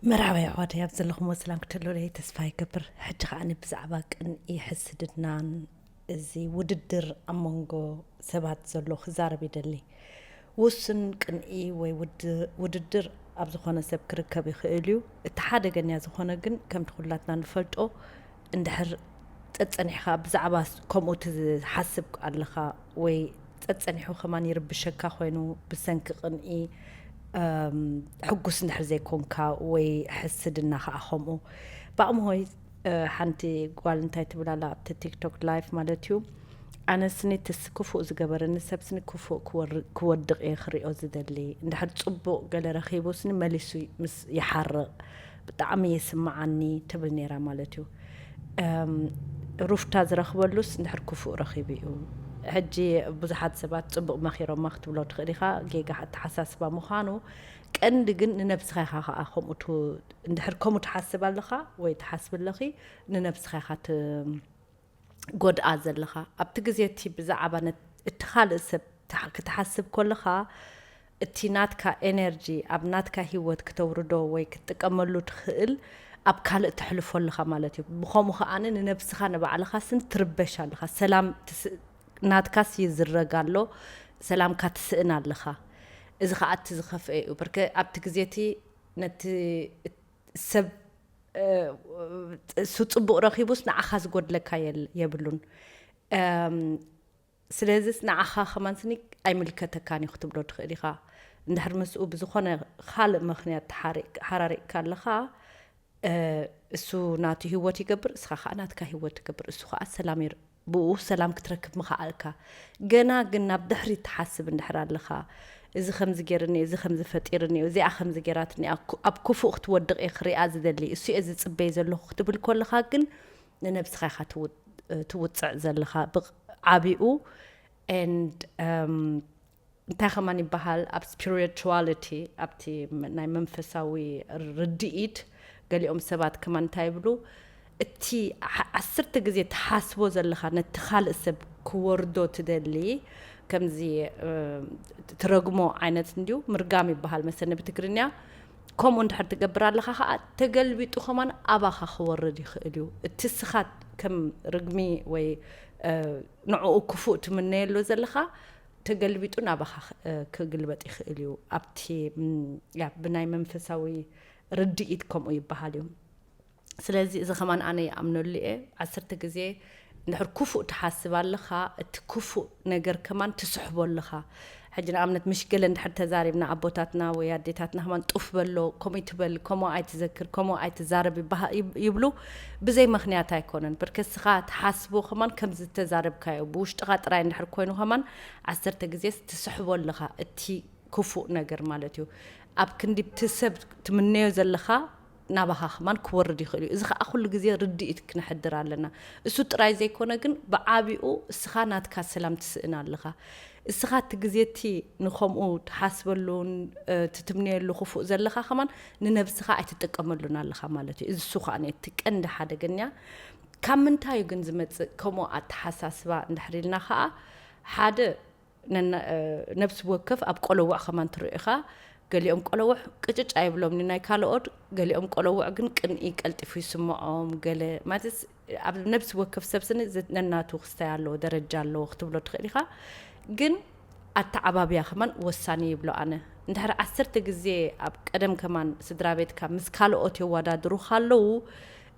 መርሓባ ኣሕዋተይ፣ ኣብ ዘለኹሞ ሰላም ክትህልዉለይ ተስፋ ይገብር። ሕጂ ከኣ ብዛዕባ ቅንኢ፣ ሕስድናን እዚ ውድድር ኣብ መንጎ ሰባት ዘሎ ክዛረብ ይደሊ። ውሱን ቅንኢ ወይ ውድ-፣ ውድድር ኣብ ዝኾነ ሰብ ክርከብ ይኽእል እዩ። እቲ ሓደገኛ ዝኾነ ግን፣ ከምቲ ኩላትና ንፈልጦ፣ እንድሕር ጸጸኒሕካ ብዛዕባ ስ-፣ ከምኡ ትሓስብ ኣለኻ ወይ ጸጸኒሑ ከማን ይርብሸካ ኮይኑ ብሰንኪ ቅንኢ፣ እም፣ ሕጉስ እንድሕር ዘይኮንካ ወይ ሕስድና ከኣ ከምኡ። ብኣምሆይ፣ እ፣ ሓንቲ ጓል እንታይ ትብል ኣላ ኣብቲ ቲክቶክ ላይፍ ማለት እዩ፣ "ኣነ ስኒ ትስ ክፉእ ዝገበረኒ ሰብ ስኒ ክፉእ ክወር-፣ ክወድቕ እየ ክሪኦ ዝደሊ። እንድሕር ጽቡቕ ገለ ረኺቡ ስኒ መሊሱ ምስ ይሓርቕ ብጣዕሚ ይስምዓኒ" ትብል ነይራ ማለት እዩ። እም፣ ሩፍታ ዝረኽበሉስ እንድሕር ክፉእ ረኺቡ እዩ። ሕጂ ብዙሓት ሰባት ጽቡቕ መኺሮማ ክትብሎ ትኽእል ኢኻ፣ ጌጋ ኣተሓሳስባ ምዃኑ። ቀንዲ ግን ንነብስኻ ኢኻ ከኣ ከምኡ ት-፣ እንድሕር ከምኡ ትሓስብ ኣለኻ ወይ ትሓስብ ኣለኺ፣ ንነብስኻ ኢኻ ት-፣ ጎድኣ ዘለኻ። ኣብቲ ግዜ እቲ ብዛዕባ ነት-፣ እቲ ካልእ ሰብ ትሓ-፣ ክትሓስብ ከለኻ፣ እቲ ናትካ ኤነርጂ ኣብ ናትካ ህይወት ክተውርዶ ወይ ክትጥቀመሉ ትኽእል ኣብ ካልእ ተሕልፎ ኣለኻ ማለት እዩ። ብኸምኡ ከኣ ንነብስኻ ንባዕልኻ ስን ትርበሽ ኣለኻ። ሰላም ትስ-፣ ናትካስ ይዝረግ ኣሎ፣ ሰላምካ ትስእን ኣለኻ። እዚ ከኣ እቲ ዝኸፍአ እዩ። ብርከ ኣብቲ ግዜ እቲ ነቲ ሰብ፣ እ፣ እሱ ጽቡቕ ረኺቡስ ንዓኻ ዝጎድለካ የል-፣ የብሉን። እም፣ ስለዚስ ንዓኻ ከማን ስኒ ኣይምልከተካን እዩ ክትብሎ ትኽእል ኢኻ። እንድሕር ምስኡ ብዝኾነ ካልእ ምኽንያት ተሓሪቅ-፣ ሓራሪቅካ ኣለኻ፣ እ፣ እሱ ናቱ ህይወት ይገብር፣ እስኻ ከኣ ናትካ ህይወት ትገብር። እሱ ከኣ ሰላም ይር-፣ ብኡ ሰላም ክትረክብ ምኸኣልካ። ገና ግን ናብ ድሕሪት ትሓስብ እንድሕር ኣለኻ፣ "እዚ ከምዚ ገይርኒ፣ እዚ ከምዚ ፈጢርኒ፣ እዚኣ ከምዚ ገይራትኒ፣ ኣብ ኩ-፣ ኣብ ክፉእ ክትወድቕ እየ ክሪኣ ዝደሊ፣ እሱ እየ ዝጽበይ ዘለኹ" ክትብል ከለኻ ግን ንነብስኻ ኢኻ ትው-፣ ትውጽዕ ዘለኻ ብዓቢኡ። And፣ እም፣ እንታይ ከማን ይበሃል፣ ኣብ ስፒሪቹዋሊቲ፣ ኣብቲ ም-፣ ናይ መንፈሳዊ ርድኢት፣ ገሊኦም ሰባት ከማን እንታይ ይብሉ፣ እቲ ዓ-፣ ዓሰርተ ግዜ ትሓስቦ ዘለኻ፣ ነቲ ካልእ ሰብ ክወርዶ ትደሊ፣ ከምዚ፣ እ፣ ትረግሞ ዓይነት እንድዩ፣ ምርጋም ይበሃል መሰለኒ ብትግርኛ። ከምኡ እንድሕር ትገብር ኣለኻ ኸኣ፣ ተገልቢጡ ከማን ኣባኻ ክወርድ ይኽእል እዩ። እቲ እስኻ ከም ርግሚ ወይ፣ እ፣ ንዕኡ ክፉእ ትምነየሉ ዘለኻ፣ ተገልቢጡ ናባኻ ክ-፣ እ፣ ክግልበጥ ይኽእል እዩ። ኣብቲ፣ ም፣ ያ፣ ብናይ መንፈሳዊ ርድኢት ከምኡ ይበሃል እዩ። ስለዚ እዚ ከማን ኣነ ይኣምነሉ እየ። ዓሰርተ ግዜ እንድሕር ክፉእ ትሓስብ ኣለኻ፣ እቲ ክፉእ ነገር ከማን ትስሕቦ ኣለኻ። ሕጂ ንኣብነት፣ ምሽ ገለ እንድሕር ተዛሪብና፣ ኣቦታትና ወይ ኣዴታትና ከማን፣ "ጡፍ በሎ፣ ከምኡ ኣይትበል፣ ከምኡ ኣይትዘክር፣ ከምኡ ኣይትዛረብ" ይበሃ-፣ ይብ-፣ ይብሉ። ብዘይ ምኽንያት ኣይኮነን። ብርከስኻ ትሓስቦ ከማን ከም ዝተዛረብካዮ፣ ብውሽጥኻ ጥራይ እንድሕር ኮይኑ ከማን፣ ዓሰርተ ግዜስ ትስሕቦ ኣለኻ፣ እቲ ክፉእ ነገር ማለት እዩ። ኣብ ክንዲ እቲ ሰብ ትምነዮ ዘለኻ፣ ናባኻ ከማን ክወርድ ይኽእል እዩ። እዚ ኸኣ ኩሉ ግዜ ርድኢት ክነሕድር ኣለና። እሱ ጥራይ ዘይኮነ ግን፣ ብዓቢኡ እስኻ ናትካ ሰላም ትስእን ኣለኻ። እስኻ እቲ ግዜ እቲ ንኸምኡ ትሓስበሉን፣ እ፣ ትትምነየሉ ክፉእ ዘለኻ ከማን ንነብስኻ ኣይትጥቀመሉን ኣለኻ ማለት እዩ። እዚ እሱ ኸኣ እቲ ቀንዲ ሓደገኛ። ካብ ምንታይ እዩ ግን ዝመጽእ ከምኡ ኣተሓሳስባ እንድሕር ኢልና ኸኣ፣ ሓደ ነና-፣ እ፣ ነብሲ ወከፍ ኣብ ቆለውዕ ከማን ትርኢ ኢኻ። ገሊኦም ቆለውዕ ቅጭጭ ኣይብሎምን ናይ ካልኦት፣ ገሊኦም ቆለውዕ ግን ቅንኢ ቀልጢፉ ይስምዖም። ገለ ማለትስ ኣብ ነብሲ ወከፍ ሰብ ስኒ ዝ-፣ ነናቱ ክስታይ ኣለዎ፣ ደረጃ ኣለዎ ክትብሎ ትኽእል ኢኻ። ግን ኣተዓባብያ ከማን ወሳኒ ይብሎ ኣነ። እንድሕር ዓሰርተ ግዜ ኣብ ቀደም ከማን ስድራ ቤትካ ምስ ካልኦት የወዳድሩኻ ኣለዉ፣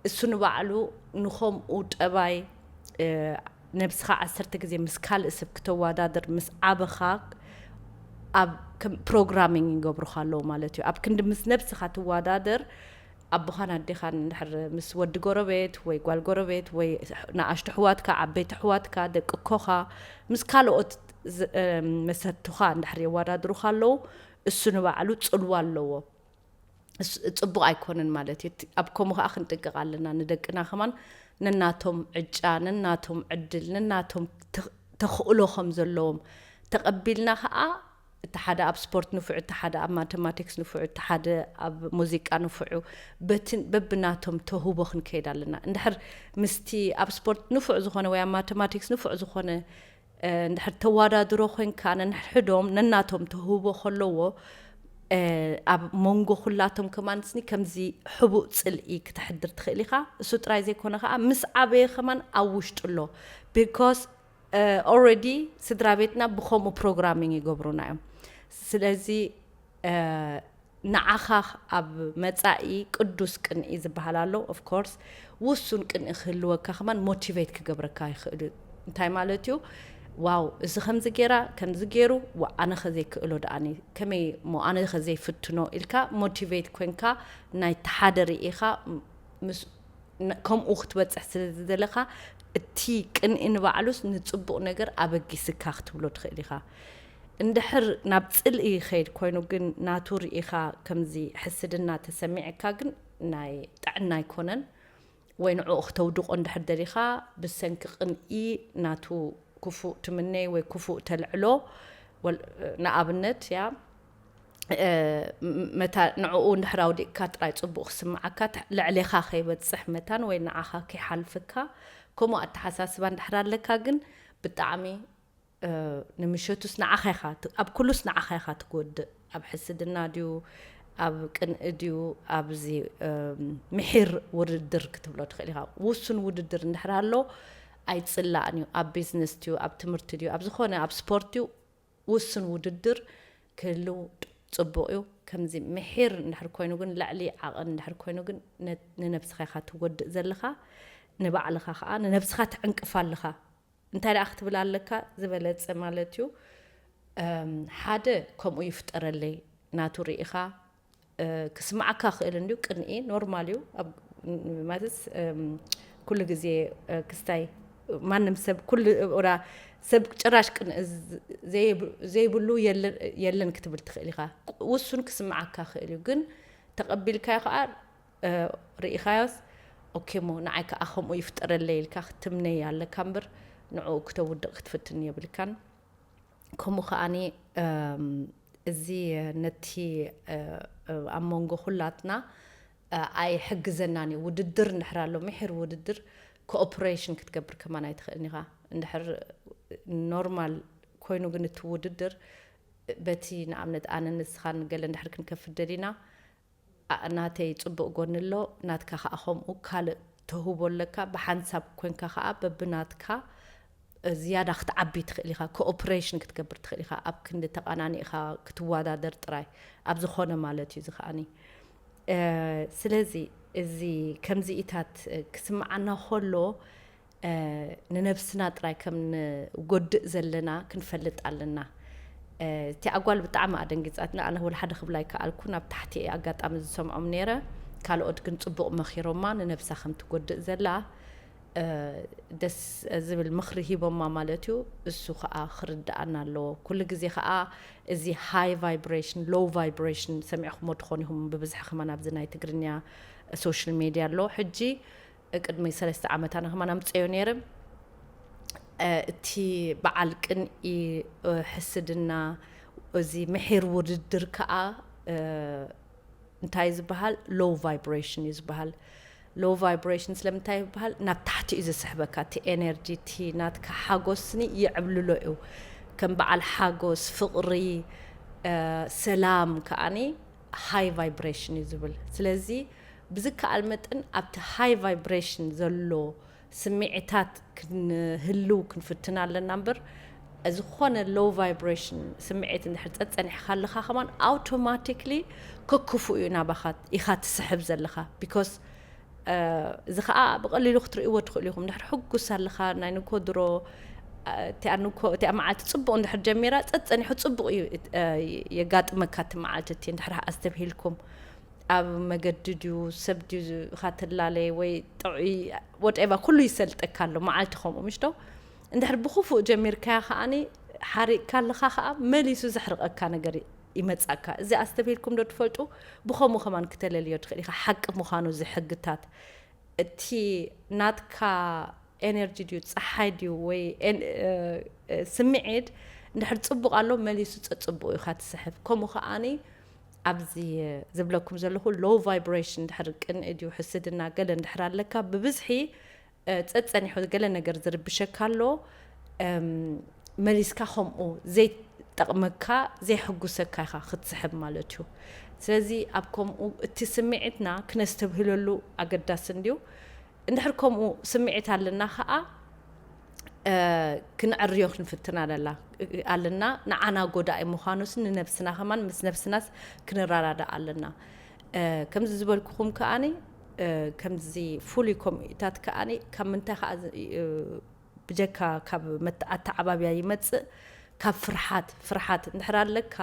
እሱ ንባዕሉ ንኸምኡ ጠባይ፣ እ፣ ነብስኻ ዓሰርተ ግዜ ምስ ካልእ ሰብ ክተወዳድር ምስ ዓበኻ፣ ኣብ ከም ፕሮግራሚንግ ይገብሩኻ ኣለዉ ማለት እዩ። ኣብ ክንዲ ምስ ነብስኻ ትወዳደር፣ ኣቦኻን ኣዴኻን እንድሕር ምስ ወዲ ጎረቤት ወይ ጓል ጎረቤት ወይ ንኣሽቱ ኣሕዋትካ፣ ዓበይቲ ኣሕዋትካ፣ ደቂ ኣኮኻ፣ ምስ ካልኦት ዝ-፣ እ፣ መሰቱኻ እንድሕር የወዳድሩኻ ኣለዉ፣ እሱ ንባዕሉ ጽልዋ ኣለዎ። እስ-፣ ጽቡቕ ኣይኮነን ማለት እዩ። እቲ፣ ኣብ ከምኡ ከኣ ክንጥንቀቕ ኣለና። ንደቅና ከማን ነናቶም ዕጫ፣ ነናቶም ዕድል፣ ነናቶም ተ-፣ ተኽእሎ ከም ዘለዎም ተቐቢልና ከኣ፣ እቲ ሓደ ኣብ ስፖርት ንፉዕ፣ እቲ ሓደ ኣብ ማተማቲክስ ንፉዕ፣ እቲ ሓደ ኣብ ሙዚቃ ንፉዕ፣ በቲ፣ በብናቶም ተውህቦ ክንከይድ ኣለና። እንድሕር ምስቲ ኣብ ስፖርት ንፉዕ ዝኾነ ወይ ኣብ ማተማቲክስ ንፉዕ ዝኾነ፣ እ፣ እንድሕር ተወዳድሮ ኮንካ፣ ነንሕድሕዶም ነናቶም ተውህቦ ከለዎ፣ ኣብ መንጎ ኩላቶም ከማን ስኒ ከምዚ ሕቡእ ጽልኢ ክተሕድር ትኽእል ኢኻ። እሱ ጥራይ ዘይኮነ ከዓ ምስ ዓበየ ከማን ኣብ ውሽጡ ኣሎ። Because already ስድራ ቤትና ብኸምኡ ፕሮግራሚንግ ይገብሩና እዮም። ስለዚ ንዓኻ ኣብ መጻኢ ቅዱስ ቅንኢ ዝበሃል ኣሎ። Of course ውሱን ቅንኢ ክህልወካ ከማን ሞቲቬት ክገብረካ ይኽእል እዩ። እንታይ ማለት እዩ? ዋው፣ እዚ ከምዚ ገይራ፣ ከምዚ ገይሩ፣ ዋ፣ ኣነ ኸ ዘይክእሎ ደኣኒ፣ ከመይ እሞ ኣነ ኸ ዘይፍትኖ ኢልካ ሞቲቬት ኮንካ ናይ ተሓደ ርኢኻ ምስ ከምኡ ክትበጽሕ ስለ ዝደለኻ፣ እቲ ቅንኢ ንባዕሉስ ንጽቡቕ ነገር ኣበጊስካ ክትብሎ ትኽእል ኢኻ። እንድሕር ናብ ጽልኢ ይኸይድ ኮይኑ ግን ናቱ ርኢኻ ከምዚ ሕስድና ተሰሚዕካ ግን ናይ ጥዕና ኣይኮነን። ወይ ንዕኡ ክተውድቆ እንድሕር ደሊኻ ብሰንኪ ቅንኢ ናቱ ክፉእ ትምነይ ወይ ክፉእ ተልዕሎ። ንኣብነት ያ መታ ንዕኡ እንድሕር ኣውዲቕካ ጥራይ ጽቡቕ ክስምዓካ፣ ልዕሌኻ ከይበጽሕ መታን ወይ ንዓኻ ከይሓልፈካ፣ ከምኡ ኣተሓሳስባ እንድሕር ኣለካ ግን ብጣዕሚ ንምሸቱስ ንዓኻ ኢኻ፣ ኣብ ኩሉስ ንዓኻ ኢኻ ትጎድእ። ኣብ ሕስድና ድዩ፣ ኣብ ቅንኢ ድዩ፣ ኣብዚ ምሒር ውድድር ክትብሎ ትኽእል ኢኻ። ውሱን ውድድር እንድሕር ኣሎ ኣይጽላእን እዩ። ኣብ ቢዝነስ ድዩ፣ ኣብ ትምህርቲ ድዩ፣ ኣብ ዝኾነ፣ ኣብ ስፖርት ድዩ፣ ውሱን ውድድር ክህልው ጽቡቕ እዩ። ከምዚ ምሒር እንድሕር ኮይኑ ግን፣ ልዕሊ ዓቐን እንድሕር ኮይኑ ግን፣ ንነብስኻ ኢኻ ትጎድእ ዘለኻ፣ ንባዕልኻ ኸኣ ንነብስኻ ትዕንቅፋ ኣለኻ። እንታይ ደኣ ክትብል ኣለካ ዝበለጸ ማለት እዩ። ሓደ ከምኡ ይፍጠረለይ ናቱ ርኢኻ ክስምዓካ ክእል እንድዩ። ቅንኢ ኖርማል እዩ። ማለትስ ኩሉ ግዜ ክስታይ ማንም ሰብ ኩሉ ወላ ሰብ ጭራሽ ቅንኢ ዘይብሉ የለን ክትብል ትኽእል ኢኻ። ውሱን ክስምዓካ ክእል እዩ፣ ግን ተቐቢልካዮ ከዓ ርኢኻዮስ፣ ኦኬ እሞ ንዓይ ከዓ ከምኡ ይፍጠረለይ ኢልካ ክትምነይ ኣለካ እምበር ንዕኡ ክተውድቕ ክትፍትን የብልካን። ከምኡ ከዓኒ እዚ ነቲ ኣብ መንጎ ኩላትና ኣይሕግዘናን እዩ። ውድድር እንድሕር ኣሎ፣ ምሒር ውድድር ኮኦፕሬሽን ክትገብር ከማን ኣይትኽእልን ኢኻ። እንድሕር ኖርማል ኮይኑ ግን እቲ ውድድር በቲ ንኣብነት ኣነ ንስኻን ገለ እንድሕር ክንከፍት ደሊና ናተይ ጽቡቕ ጎኒ ኣሎ፣ ናትካ ከኣ ከምኡ ካልእ ተውህቦ ኣለካ። ብሓንሳብ ኮንካ ከኣ በብናትካ ዝያዳ ክትዓቢ ትኽእል ኢኻ፣ ኮኦፕሬሽን ክትገብር ትኽእል ኢኻ። ኣብ ክንዲ ተቐናኒእኻ ክትወዳደር ጥራይ ኣብ ዝኾነ ማለት እዩ። እዚ ከኣኒ ስለዚ እዚ ከምዚኢታት ክስምዓና ከሎ ንነብስና ጥራይ ከም ንጎድእ ዘለና ክንፈልጥ ኣለና። እቲኣ ጓል ብጣዕሚ ኣደንጊጻትና። ኣነ ወላ ሓደ ክብላ ኣይከኣልኩን፣ ኣብ ታሕቲ እየ ኣጋጣሚ ዝሰምዖም ነይረ። ካልኦት ግን ጽቡቕ መኺሮማ፣ ንነብሳ ከም ትጎድእ ዘላ ደስ ዝብል ምኽሪ ሂቦማ ማለት እዩ። እሱ ከኣ ክርድኣና ኣለዎ። ኩሉ ግዜ ከኣ እዚ ሃይ ቫይብሬሽን ሎው ቫይብሬሽን ሰሚዕኹሞ ትኾኑ ኢኹም። ብብዝሒ ከማን ኣብዚ ናይ ትግርኛ ሶሻል ሜድያ ኣሎ። ሕጂ ቅድሚ ሰለስተ ዓመት ኣነ ከማን ኣምፀዮ ነይረ። እቲ በዓል ቅንኢ፣ ሕስድና፣ እዚ ምሒር ውድድር ከዓ እንታይ ዝበሃል? ሎው ቫይብሬሽን እዩ ዝበሃል። ሎው ቫይብሬሽን ስለምንታይ ይበሃል? ናብ ታሕቲ እዩ ዝስሕበካ። እቲ ኤነርጂ፣ እቲ ናትካ ሓጎስኒ ይዕብልሎ እዩ። ከም በዓል ሓጎስ፣ ፍቕሪ፣ ሰላም ከዓኒ ሃይ ቫይብሬሽን እዩ ዝብል። ስለዚ ብዝከኣል መጠን ኣብቲ ሃይ ቫይብሬሽን ዘሎ ስምዒታት ክንህልው ክንፍትን ኣለና እምበር፣ ዝኾነ ሎው ቫይብሬሽን ስምዒት እንድሕር ጸጸኒሕካ ኣለኻ ከማን ኣውቶማቲክሊ ከክፉ እዩ ናባኻ ኢኻ ትስሕብ ዘለኻ። ቢኮዝ እዚ ከዓ ብቐሊሉ ክትርእይዎ ትኽእሉ ኢኹም። እንድሕር ሕጉስ ኣለኻ፣ ናይ ንኮ ድሮ እቲኣ ንኮ እቲኣ መዓልቲ ጽቡቕ እንድሕር ጀሚራ ጸጸኒሑ ጽቡቕ እዩ የጋጥመካ እቲ መዓልቲ እቲ እንድሕር ኣስተብሂልኩም። ኣብ መገዲ ድዩ ሰብ ድዩ ኢኻ ትላለየ ወይ ጥዑይ ወደኤባ ኩሉ ይሰልጠካ ኣሎ መዓልቲ ከምኡ ምሽ ዶ? እንድሕር ብክፉእ ጀሚርካያ ከዓኒ ሓሪቕካ ኣለኻ ከኣ መሊሱ ዘሕርቐካ ነገር ይመጻካ። እዚ ኣስተብሂልኩም ዶ ትፈልጡ? ብኸምኡ ከማን ክተለልዮ ትኽእል ኢኻ ሓቂ ምዃኑ እዚ ሕግታት። እቲ ናትካ ኤነርጂ ድዩ ጸሓይ ድዩ ወይ ስምዒት እንድሕር ጽቡቕ ኣሎ መሊሱ ጸጽቡቑ ኢኻ ትስሕብ። ከምኡ ከዓኒ ኣብዚ ዝብለኩም ዘለኹ ሎው ቫይብሬሽን እንድሕር ቅንኢ ድዩ ሕስድና ገለ እንድሕር ኣለካ ብብዝሒ ጸጸኒሑ ገለ ነገር ዝርብሸካ ኣሎ። መሊስካ ከምኡ ዘይጠቕመካ ዘይሕጉሰካ ኢኻ ክትስሕብ ማለት እዩ። ስለዚ ኣብ ከምኡ እቲ ስምዒትና ክነስተብህለሉ ኣገዳሲ እንድዩ። እንድሕር ከምኡ ስምዒት ኣለና ከዓ ክንዕርዮ ክንፍትን ኣለና። ንዓና ጎዳኢ ምዃኑስ ንነብስና ከማን ምስ ነብስናስ ክንረዳዳእ ኣለና። ከምዚ ዝበልኩኹም ከኣኒ ከምዚ ፍሉይ ከምኡታት ከኣኒ ካብ ምንታይ ከዓ ብጀካ ካብ ኣተዓባብያ ይመፅእ ካብ ፍርሓት። ፍርሓት እንድሕር ኣለካ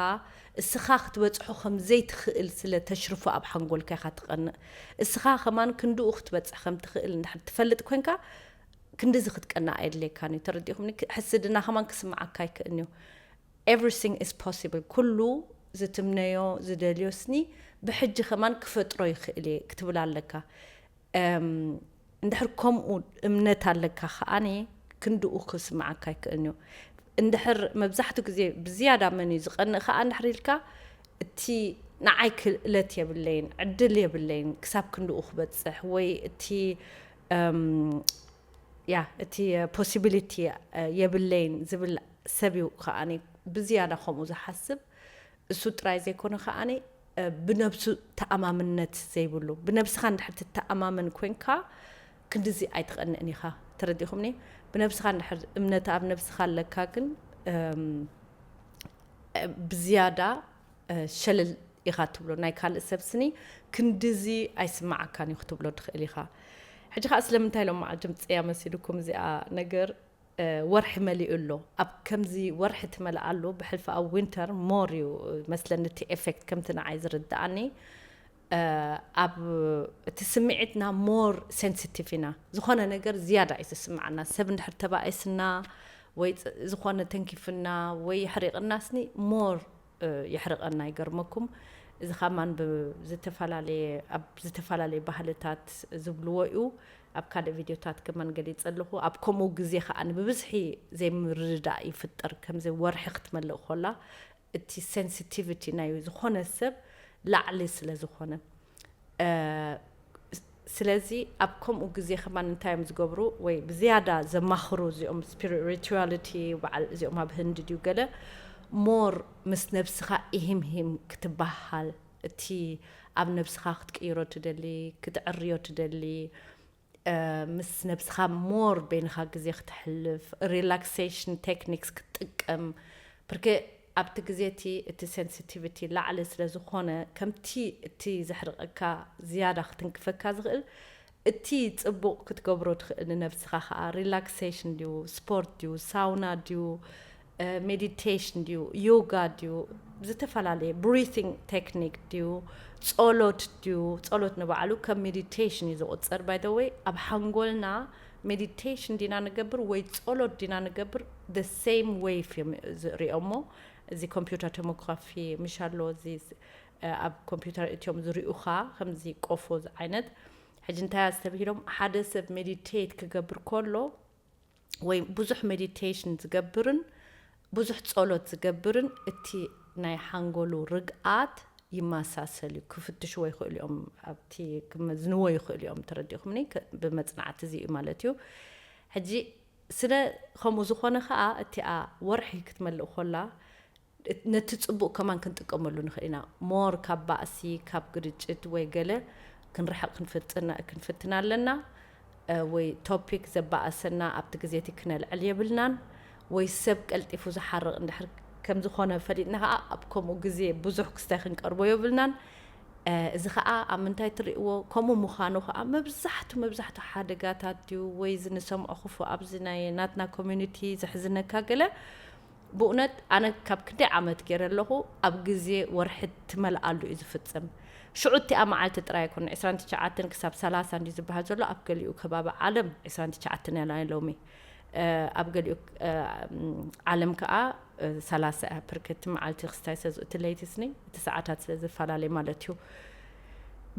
እስኻ ክትበፅሖ ከም ዘይትኽእል ስለ ተሽርፎ ኣብ ሓንጎልካ ኢኻ ትቐንእ። እስኻ ከማን ክንድኡ ክትበፅሕ ከም ትኽእል እንድሕር ትፈልጥ ኮንካ ክንድዚ ክትቀንእ ኣየድልየካን እዩ። ተረዲኹምኒ? ሕስድና ከማን ክስምዓካ ኣይክእልን እዩ። Everything is possible። ኩሉ ዝትምነዮ ዝደልዮ ስኒ ብሕጂ ከማን ክፈጥሮ ይኽእል እየ ክትብል ኣለካ። እንድሕር ከምኡ እምነት ኣለካ ከዓኒ ክንድኡ ክስምዓካ ኣይክእልን እዩ። እንድሕር መብዛሕትኡ ግዜ ብዝያዳ መን እዩ ዝቐንእ ከዓ እንድሕር ኢልካ እቲ ንዓይ ክእለት የብለይን ዕድል የብለይን ክሳብ ክንድኡ ክበፅሕ ወይ እቲ ያ እቲ possibility የብለይን ዝብል ሰብ እዩ ከዓኒ ብዝያዳ ከምኡ ዝሓስብ። እሱ ጥራይ ዘይኮነ ከዓኒ ብነብሱ ተኣማምነት ዘይብሉ። ብነብስኻ እንድሕር ትተኣማመን ኮንካ ክንድዚ ኣይትቐንእን ኢኻ። ተረዲኹምኒ? ብነብስኻ እንድሕር እምነት ኣብ ነብስኻ ኣለካ ግን ብዝያዳ ሸለል ኢኻ ትብሎ። ናይ ካልእ ሰብ ስኒ ክንድዚ ኣይስማዓካን እዩ ክትብሎ ትኽእል ኢኻ። ሕጂ ከዓ ስለምንታይ ሎም መዓልቲ ምፅያ መሲልኩም እዚኣ ነገር ወርሒ መሊኡ ኣሎ። ኣብ ከምዚ ወርሒ ትመልኣሉ ብሕልፊ ኣብ ዊንተር ሞር እዩ መስለኒ እቲ ኤፌክት ከምቲ ንዓይ ዝርድኣኒ። ኣብ እቲ ስምዒትና ሞር ሴንሲቲቭ ኢና። ዝኾነ ነገር ዝያዳ እዩ ዝስምዓና። ሰብ እንድሕር ተባኢስና ወይ ዝኾነ ተንኪፍና ወይ የሕሪቕናስኒ ሞር የሕርቐና። ይገርመኩም እዚ ከማን ብዝተፈላለየ ኣብ ዝተፈላለየ ባህልታት ዝብልዎ እዩ። ኣብ ካልእ ቪድዮታት ከማን ገሊጸ ኣለኹ። ኣብ ከምኡ ግዜ ከኣ ብብዝሒ ዘይምርድዳእ ይፍጠር። ከምዚ ወርሒ ክትመልእ ኮላ እቲ ሴንሲቲቪቲ ናይ ዝኾነ ሰብ ላዕሊ ስለ ዝኾነ ስለዚ ኣብ ከምኡ ግዜ ከማን እንታይ እዮም ዝገብሩ ወይ ብዝያዳ ዘማኽሩ እዚኦም ስፒሪቹዋሊቲ በዓል እዚኦም ኣብ ህንዲ ድዩ ገለ ሞር ምስ ነብስኻ ኢሂምሂም ክትበሃል እቲ ኣብ ነብስኻ ክትቅይሮ ትደሊ ክትዕርዮ ትደሊ ምስ ነብስኻ ሞር በይንኻ ግዜ ክተሕልፍ ሪላክሴሽን ቴክኒክስ ክትጥቀም ብርክ ኣብቲ ግዜ እቲ እቲ ሴንሲቲቪቲ ላዕሊ ስለ ዝኾነ ከምቲ እቲ ዘሕርቐካ ዝያዳ ክትንክፈካ ዝኽእል እቲ ጽቡቕ ክትገብሮ ትኽእል ንነብስኻ ከዓ ሪላክሴሽን ድዩ ስፖርት ድዩ ሳውና ድዩ ሜዲቴሽን ድዩ ዮጋ ድዩ ዝተፈላለየ ብሪቲንግ ቴክኒክ ድዩ ጸሎት ድዩ ጸሎት ንባዕሉ ከም ሜዲቴሽን እዩ ዝቁጸር by the way ኣብ ሓንጎልና ሜዲቴሽን ዲና ንገብር ወይ ጸሎት ዲና ንገብር the same wave እዮም ዝሪኦሞ እዚ ኮምፒውተር ቶሞግራፊ ምሻሎ እዚ ኣብ ኮምፒውተር እትዮም ዝሪኡኻ ከምዚ ቆፎ ዓይነት ሕጂ እንታይ ኣስተብሂሎም ሓደ ሰብ ሜዲቴት ክገብር ከሎ ወይ ብዙሕ ሜዲቴሽን ዝገብርን ብዙሕ ጸሎት ዝገብርን እቲ ናይ ሓንጎሉ ርግኣት ይመሳሰል እዩ ክፍትሽዎ ይኽእሉ እዮም ኣብቲ ክመዝንዎ ይኽእሉ እዮም ተረዲኹምኒ ብመጽናዕቲ እዚ እዩ ማለት እዩ ሕጂ ስለ ከምኡ ዝኾነ ከዓ እቲኣ ወርሒ ክትመልእ ኮላ ነቲ ጽቡቕ ከማን ክንጥቀመሉ ንኽእል ኢና ሞር ካብ ባእሲ ካብ ግርጭት ወይ ገለ ክንርሕቕ ክንፍትን ኣለና ወይ ቶፒክ ዘባእሰና ኣብቲ ግዜ እቲ ክነልዕል የብልናን ወይ ሰብ ቀልጢፉ ዝሓርቕ እንድሕር ከም ዝኾነ ፈሊጥና ከዓ ኣብ ከምኡ ግዜ ብዙሕ ክስታይ ክንቀርቦ የብልናን እዚ ከዓ ኣብ ምንታይ ትርእይዎ ከምኡ ምዃኑ ከዓ መብዛሕቱ መብዛሕቱ ሓደጋታት ድዩ ወይ እዚ ንሰምዖ ክፉ ኣብዚ ናይ ናትና ኮሚኒቲ ዘሕዝነካ ገለ ብእውነት ኣነ ካብ ክንደይ ዓመት ገይረ ኣለኹ ኣብ ግዜ ወርሒ ትመልኣሉ እዩ ዝፍፅም ሽዑ እቲኣ መዓልቲ ጥራይ ኣይኮነ ዕስራን ትሽዓተን ክሳብ ሰላሳ እንዲ ዝበሃል ዘሎ ኣብ ገሊኡ ከባቢ ዓለም ዕስራን ትሽዓተን ያላ ሎሚ ኣብ ገሊኡ ዓለም ከዓ ሰላሳ እያ ፕርክቲ መዓልቲ ክስታይ ሰዝ እቲ ለይቲ ስኒ እቲ ሰዓታት ስለ ዝፈላለየ ማለት እዩ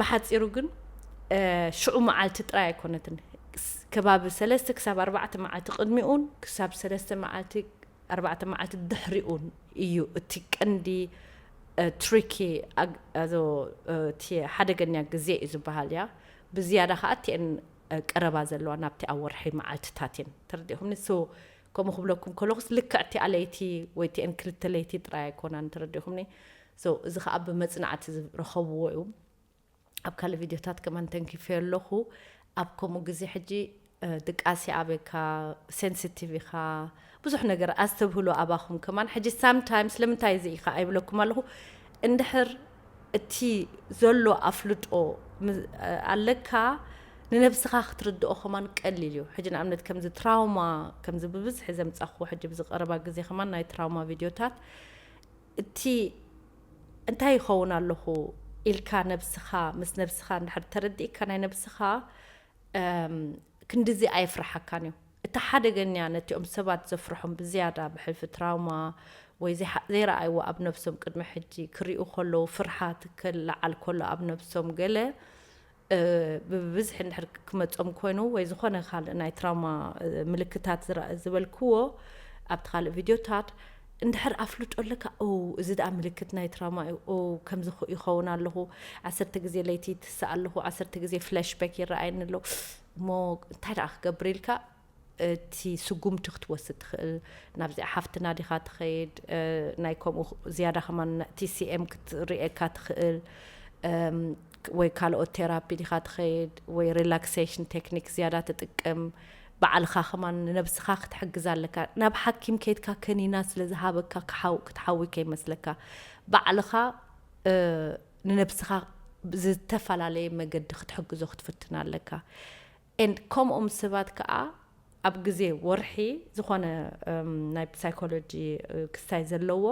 ብሓፂሩ ግን ሽዑ መዓልቲ ጥራይ ኣይኮነትን ከባቢ ሰለስተ ክሳብ ኣርባዕተ መዓልቲ ቅድሚኡን ክሳብ ሰለስተ መዓልቲ ኣርባዕተ መዓልቲ ድሕሪኡን እዩ እቲ ቀንዲ ትሪኪ እቲ ሓደገኛ ግዜ እዩ ዝበሃል እያ ብዝያዳ ከዓ እቲአን ቀረባ ዘለዋ ናብቲ ኣብ ወርሒ መዓልትታት እየን ተረዲኹምኒ ሶ ከምኡ ክብለኩም ከለኹስ ልክዕ እቲኣ ለይቲ ወይ እቲአን ክልተ ለይቲ ጥራይ ኣይኮናን፣ ተረዲኹምኒ። So እዚ ከዓ ብመፅናዕቲ ዝረኸብዎ እዩ። ኣብ ካልእ ቪድዮታት ከማን ተንኪፈ ኣለኹ። ኣብ ከምኡ ግዜ ሕጂ ድቃስ ይኣብካ፣ ሴንሲቲቭ ኢኻ፣ ብዙሕ ነገር ኣስተብህሉ ኣባኹም ከማን። ሕጂ ሳምታይምስ ለምንታይ እዚ ኢኻ ኣይብለኩም ኣለኹ። እንድሕር እቲ ዘሎ ኣፍልጦ ኣለካ፣ ንነብስኻ ክትርድኦ ከማን ቀሊል እዩ። ሕጂ ንኣብነት ከምዚ ትራውማ፣ ከምዚ ብብዝሒ ዘምጻኹ ሕጂ ብዝቀረባ ግዜ ከማን ናይ ትራውማ ቪድዮታት፣ እቲ እንታይ ይኸውን ኣለኹ ኢልካ ነብስኻ፣ ምስ ነብስኻ እንድሕር ተረዲእካ ናይ ነብስኻ፣ ክንድዚ ኣየፍርሓካን እዩ። እቲ ሓደገኛ ነቲኦም ሰባት ዘፍርሖም ብዝያዳ ብሕልፊ ትራውማ ወይ ዘይረኣይዎ ኣብ ነብሶም ቅድሚ ሕጂ ክሪኡ ከለዉ፣ ፍርሓት ክለዓል ከሎ ኣብ ነብሶም ገለ ብብዝሒ እንድሕር ክመጾም ኮይኑ ወይ ዝኾነ ካልእ ናይ ትራውማ ምልክታት ዝበልክዎ ኣብቲ ካልእ ቪድዮታት እንድሕር ኣፍልጦ ኣለካ፣ እዚ ደኣ ምልክት ናይ ትራውማ እዩ፣ ከምዚ ይኸውን ኣለኹ፣ ዓሰርተ ግዜ ለይቲ ይትስእ ኣለኹ፣ ዓሰርተ ግዜ ፍላሽባክ ይረኣየኒ ኣሎ፣ እሞ እንታይ ደኣ ክገብር ኢልካ እቲ ስጉምቲ ክትወስድ ትኽእል። ናብዚኣ ሓፍትና ዲኻ ትኸይድ፣ ናይ ከምኡ ዝያዳ ከማን ቲሲኤም ክትርእየካ ትኽእል፣ ወይ ካልኦት ቴራፒ ዲኻ ትኸይድ ወይ ሪላክሴሽን ቴክኒክ ዝያዳ ትጥቀም፣ ባዕልኻ ከማን ንነብስኻ ክትሕግዝ ኣለካ። ናብ ሓኪም ከይድካ ከኒና ስለ ዝሃበካ ክትሓዊ ከይመስለካ፣ ባዕልኻ ንነብስኻ ብዝተፈላለየ መገዲ ክትሕግዞ ክትፍትን ኣለካ። And ከምኦም ሰባት ከዓ ኣብ ግዜ ወርሒ ዝኾነ ናይ ሳይኮሎጂ ክስታይ ዘለዎ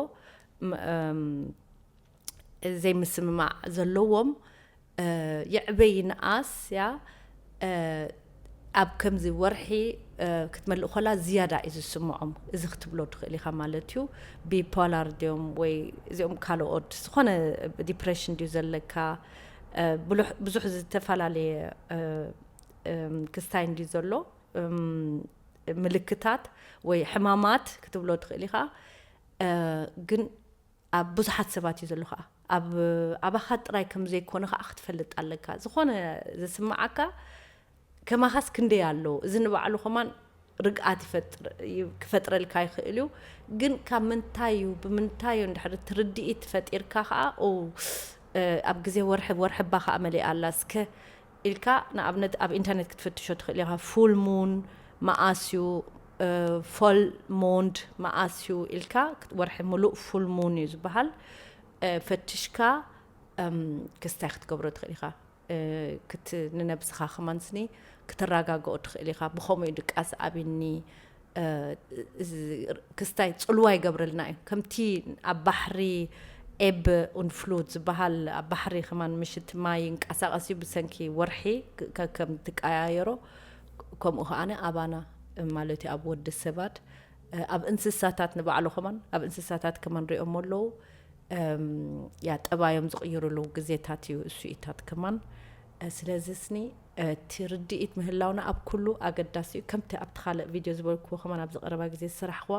ዘይምስምማዕ ዘለዎም፣ ይዕበይ ይንኣስ፣ ያ ኣብ ከምዚ ወርሒ ክትመልእ ከላ ዝያዳ እዩ ዝስምዖም። እዚ ክትብሎ ትኽእል ኢኻ ማለት እዩ። ቢፖላር ድዮም ወይ እዚኦም ካልኦት ዝኾነ ዲፕሬሽን ድዩ ዘለካ፣ ብዙሕ ዝተፈላለየ ክስታይ እንድዩ ዘሎ ምልክታት ወይ ሕማማት ክትብሎ ትኽእል ኢኻ። ግን ኣብ ብዙሓት ሰባት እዩ ዘሎ ከዓ። ኣብ ኣባኻ ጥራይ ከም ዘይኮነ ከዓ ክትፈልጥ ኣለካ። ዝኾነ ዝስምዓካ ከማኻስ ክንደይ ኣሎ። እዚ ንባዕሉ ከማን ርግኣት ክፈጥረልካ ይኽእል እዩ። ግን ካብ ምንታይ እዩ፣ ብምንታይ እዩ እንድሕር ትርድኢት ፈጢርካ ከዓ፣ ኣብ ግዜ ወርሒ፣ ወርሒ እባ ከዓ መሊኣ ኣላ እስከ ኢልካ ንኣብነት ኣብ ኢንተርኔት ክትፍትሾ ትኽእል ኢኻ። ፉል ሙን መኣስ እዩ፣ ፎል ሞንድ መኣስ እዩ ኢልካ፣ ወርሒ ሙሉእ ፉል ሙን እዩ ዝበሃል። ፈትሽካ ክስታይ ክትገብሮ ትኽእል ኢኻ። ክት ንነብስኻ ከማን ስኒ ክትረጋግኦ ትኽእል ኢኻ። ብኸምኡ እዩ ድቃስ ኣቢኒ ክስታይ ጽልዋ ይገብረልና እዩ። ከምቲ ኣብ ባሕሪ ኤብ ኡንፍሉት ዝበሃል፣ ኣብ ባሕሪ ከማን ምሽት ማይ ይንቀሳቐስ እዩ፣ ብሰንኪ ወርሒ ከም ትቀያየሮ፣ ከምኡ ከዓነ ኣባና ማለት እዩ፣ ኣብ ወዲ ሰባት፣ ኣብ እንስሳታት ንባዕሉ ከማን፣ ኣብ እንስሳታት ከማን ሪኦም ኣለዉ። ያ ጠባዮም ዝቕይሩሉ ግዜታት እዩ እሱኢታት ከማን። ስለዚ ስኒ እቲ ርድኢት ምህላውና ኣብ ኩሉ ኣገዳሲ እዩ። ከምቲ ኣብቲ ካልእ ቪድዮ ዝበልክዎ ከማን ኣብዚ ቀረባ ግዜ ዝሰራሕኽዋ፣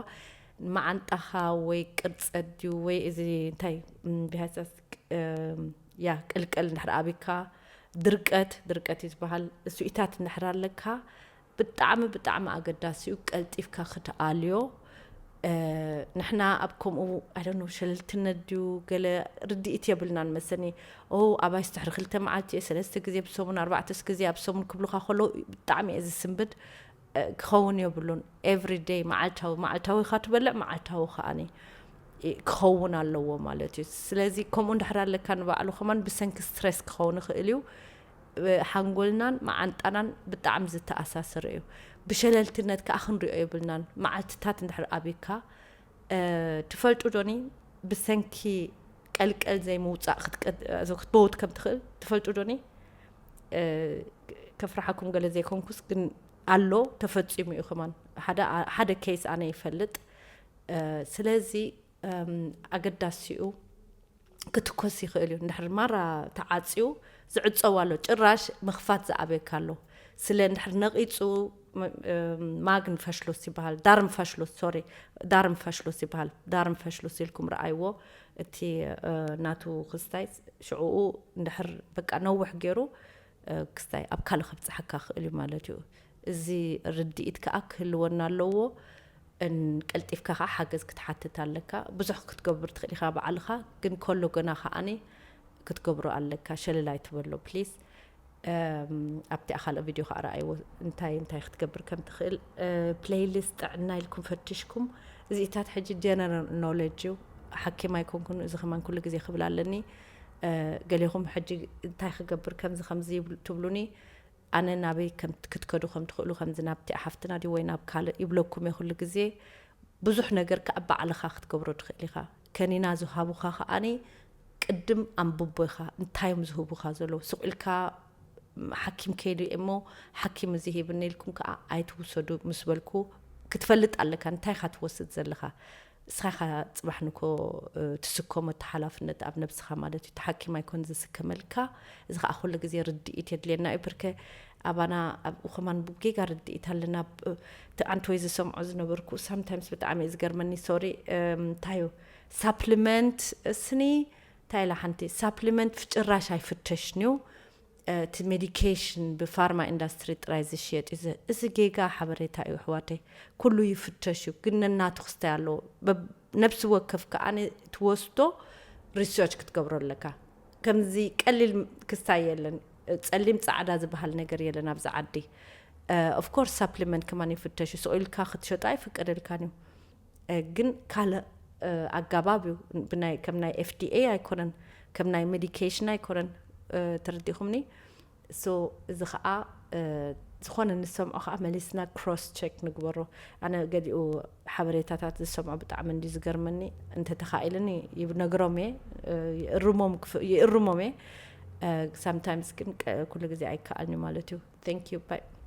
መዓንጣኻ ወይ ቅርጸት ድዩ ወይ እዚ እንታይ፣ ቢሃይሳስ፣ ያ ቅልቅል እንድሕር ኣቢካ፣ ድርቀት፣ ድርቀት እዩ ዝበሃል። እሱኢታት እንድሕር ኣለካ፣ ብጣዕሚ ብጣዕሚ ኣገዳሲ እዩ ቀልጢፍካ ክትኣልዮ። ንሕና ኣብ ከምኡ ኣይ ዶንት ኖ ሸለልትነት ድዩ ገለ ርድኢት የብልናን መሰኒ። ኦ ኣባይስ ድሕሪ ክልተ መዓልቲ እየ ሰለስተ ግዜ ብሰሙን ኣርባዕተስ ግዜ ኣብ ሰሙን ክብሉኻ ከለዉ ብጣዕሚ እየ ዝስንብድ። ክኸውን የብሉን። ኤቭሪ ደይ መዓልታዊ፣ መዓልታዊ ኢኻ ትበልዕ፣ መዓልታዊ ከዓኒ ክኸውን ኣለዎ ማለት እዩ። ስለዚ ከምኡ እንድሕር ኣለካ ንባዕሉ ከማን ብሰንኪ ስትሬስ ክኸውን ይኽእል እዩ። ሓንጎልናን መዓንጣናን ብጣዕሚ ዝተኣሳሰረ እዩ። ብሸለልትነት ከዓ ክንሪኦ የብልናን። መዓልትታት እንድሕር ኣብካ ትፈልጡ ዶኒ ብሰንኪ ቀልቀል ዘይምውፃእ ክትመውት ከም ትኽእል ትፈልጡ ዶኒ? ከፍርሓኩም ገለ ዘይኮንኩስ ግን ኣሎ፣ ተፈፂሙ እዩ ከማን። ሓደ ኬስ ኣነ ይፈልጥ። ስለዚ ኣገዳሲኡ ክትኮስ ይኽእል እዩ። እንድሕር ማራ ተዓፅዩ ዝዕፀው ኣሎ፣ ጭራሽ ምኽፋት ዝኣበየካ ኣሎ። ስለ እንድሕር ነቒፁ ማግን ፈሽሉስ ይበሃል፣ ዳርም ፈሽሉስ፣ ሶሪ፣ ዳርም ፈሽሉስ ይበሃል። ዳርም ፈሽሉስ ኢልኩም ረኣይዎ፣ እቲ ናቱ ክስታይ ሽዕኡ እንድሕር በቃ ነውሕ ገይሩ ክስታይ ኣብ ካልእ ከብፅሓካ ክእል እዩ ማለት እዩ። እዚ ርድኢት ከዓ ክህልወና ኣለዎ። ቀልጢፍካ ከዓ ሓገዝ ክትሓትት ኣለካ። ብዙሕ ክትገብር ትኽእል ኢኻ ባዕልኻ፣ ግን ከሎ ገና ከዓኒ ክትገብሮ ኣለካ። ሸለል ኣይትበሎ ፕሊዝ። ኣብቲ ካልእ ቪድዮ ከዓ ረኣይዎ እንታይ እንታይ ክትገብር ከም ትኽእል። ፕሌይሊስት ጥዕና ኢልኩም ፈትሽኩም። እዚኢታት ሕጂ ጀነራል ኖሌጅ እዩ። ሓኪም ኣይኮንኩን፣ እዚ ከማን ኩሉ ግዜ ክብል ኣለኒ። ገሌኹም ሕጂ እንታይ ክገብር ከምዚ ከምዚ ትብሉኒ፣ ኣነ ናበይ ክትከዱ ከም ትኽእሉ፣ ከምዚ ናብቲ ሓፍትና ድዩ ወይ ናብ ካልእ ይብለኩም እየ ኩሉ ግዜ። ብዙሕ ነገር ከዓ ባዕልኻ ክትገብሮ ትኽእል ኢኻ። ከኒና ዝሃቡኻ ከዓኒ ቅድም ኣንብቦ ኢኻ፣ እንታይ እዮም ዝህቡኻ ዘለዉ። ስቕ ኢልካ ሓኪም ከይዱ እሞ ሓኪም እዚ ሂብኒ ኢልኩም ከዓ ኣይትውሰዱ ምስ በልኩ፣ ክትፈልጥ ኣለካ እንታይ ኢኻ ትወስድ ዘለኻ። እስኻ ኢኻ ጽባሕ ንኮ ትስከሞ እቲ ሓላፍነት ኣብ ነብስኻ ማለት እዩ። እቲ ሓኪም ኣይኮን ዝስከመልካ። እዚ ከዓ ኩሉ ግዜ ርድኢት የድልየና እዩ። ብርከ ኣባና ኣብኡ ከማን ብጌጋ ርድኢት ኣለና። ኣንተ ወይ ዝሰምዖ ዝነበርኩ ሳምታይምስ ብጣዕሚ እዩ ዝገርመኒ። ሶሪ። እንታይ እዩ ሳፕሊመንት እስኒ እንታይ ኢላ ሓንቲ ሳፕሊመንት ጭራሽ ኣይፍተሽን እዩ። እቲ ሜዲኬሽን ብፋርማ ኢንዳስትሪ ጥራይ ዝሽየጥ እዩ። እዚ ጌጋ ሓበሬታ እዩ ኣሕዋተይ። ኩሉ ይፍተሽ እዩ፣ ግን ነናቱ ክስታይ ኣለዎ። ነብሲ ወከፍ ከዓ ትወስዶ ሪሰርች ክትገብሮ ኣለካ። ከምዚ ቀሊል ክስታይ የለን። ጸሊም ጻዕዳ ዝበሃል ነገር የለን ኣብዚ ዓዲ። ኦፍኮርስ ሳፕሊመንት ከማን ይፍተሽ እዩ። ስቕ ኢልካ ክትሸጦ ኣይፍቀደልካን እዩ። ግን ካልእ ኣጋባብ እዩ። ከም ናይ ኤፍዲኤ ኣይኮነን፣ ከም ናይ ሜዲኬሽን ኣይኮነን። ተረዲኹምኒ? ሶ እዚ ከዓ ዝኾነ ንሰምዖ ከዓ መሊስና ክሮስ ቸክ ንግበሮ። ኣነ ገሊኡ ሓበሬታታት ዝሰምዖ ብጣዕሚ እንዲ ዝገርመኒ፣ እንተተኻኢልኒ ይነግሮም እየ። ይእርሞም እየ። ሳምታይምስ ግን ኩሉ ግዜ ኣይከኣልኒ ማለት እዩ። Thank you, bye.